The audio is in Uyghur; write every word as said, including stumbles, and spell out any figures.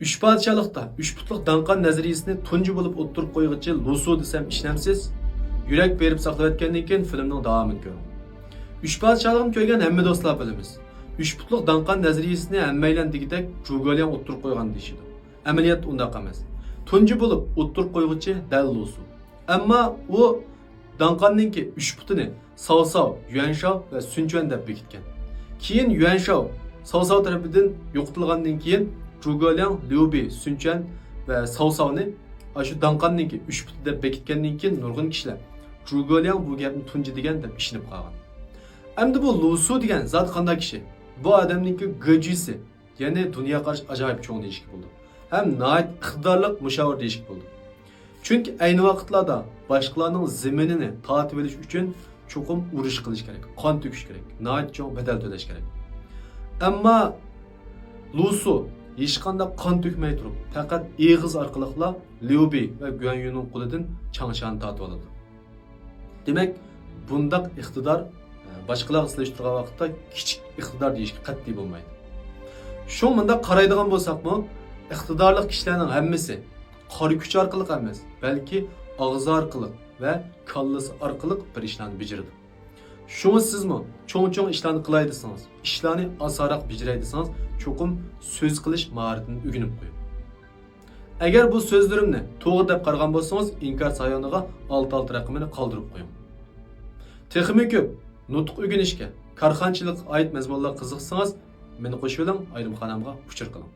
ئۈچ پادىشاھلىقتا ئۈچ پۇتلۇق داڭقان نەزەرىيىسىنى تۇنجى بولۇپ ئوتتۇرىغا قويغۇچى لۇسۇ دېسەم ئىشىنەمسىز؟ يۈرەك بېرىپ ساقلىۋەتكەندىن كېيىن فىلىمنىڭ داۋامىنى كۆرۈڭ. ئۈچ پادىشاھلىقنى كۆرگەن ھەممە دوستلار بىلىمىز. ئۈچ پۇتلۇق داڭقان نەزەرىيىسىنى ھەممەيلەن دېگۈدەك جۇگولياڭ ئوتتۇرىغا قويغان دېيىشىدۇ. ئەمەلىيەتتە ئۇنداق ئەمەس. تۇنجى بولۇپ ئوتتۇرىغا قويغۇچى دەل لۇسۇ. ئەمما ئۇ داڭقاننىڭكى ئۈچ پۇتىنى ساۋساۋ، يۈەنشاۋ ۋە سۈنچۈەن دەپ بېكىتكەن. كېيىن يۈەنشاۋ ساۋساۋ تەرىپىدىن يوقىتىلغاندىن كېيىن، جۇگولياڭ، ليۇبى، سۈنچۈەن ۋە ساۋساۋنى ئاشۇ داڭقاننىڭكى ئۈچ پۇتى دەپ بېكىتكەندىن كېيىن، نۇرغۇن كىشىلەر جۇگولياڭ بۇ گەپنى تۇنجى دېگەن دەپ ئىشىنىپ قالغان. ئەمدى بۇ لۇسۇ دېگەن زات قانداق كىشى؟ بۇ ئادەمنىڭكى گېجۈسى، يەنى دۇنيا قارىشى ئاجايىپ چوڭ دېيىشكە بولىدۇ. ھەم ناھايىتى ئىقتىدارلىق مۇشاۋىر دېيىشكە بولىدۇ. چۈنكى ئەينى ۋاقىتلاردا باشقىلارنىڭ زېمىنىنى تارتىۋېلىش ئۈچۈن چوقۇم ئۇرۇش قىلىش كېرەك، قان تۆكۈش كېرەك، ناھايىتى چوڭ بەدەل تۆلەش كېرەك. ئەمما لۇسۇ ھېچقانداق قان تۆكمەي تۇرۇپ، پەقەت ئېغىز ئارقىلىقلا ليۇبى ۋە گۈەنيۈنىڭ قولىدىن چاڭشانى تارتىۋالىدۇ. دېمەك، بۇنداق ئىقتىدار، ئە، باشقىلارغا سېلىشتۇرغان ۋاقىتتا كىچىك ئىقتىدار دېيىشكە قەتئىي بولمايدۇ. شۇڭا مۇنداق قارايدىغان بولساقمۇ، ئىقتىدارلىق كىشىلەرنىڭ ھەممىسى قارا كۈچ ئارقىلىق ئەمەس، بەلكى ئاغزى ئارقىلىق ۋە كاللىسى ئارقىلىق بىر ئىشلارنى بېجىرىدۇ. شۇڭا سىزمۇ چوڭ-چوڭ ئىشلارنى قىلاي دېسىڭىز، ئىشلارنى ئاسانراق بېجىرەي دېسىڭىز، چوقۇم سۆز قىلىش ماھارىتىنى ئۆگىنىپ قويۇڭ. ئەگەر بۇ سۆزلىرىمنى توغرا دەپ قارىغان بولسىڭىز، ئىنكاس ئايۋىنىغا ئالتە ئالتە رەقىمىنى قالدۇرۇپ قويۇڭ. تېخىمۇ كۆپ نۇتۇق ئۆگىنىشكە، كارخانىچىلىققا ئائىت مەزمۇنلارغا قىزىقسىڭىز، مېنى قوشۇۋېلىڭ، ئايرىم خانامغا ئۇچۇر قىلىڭ.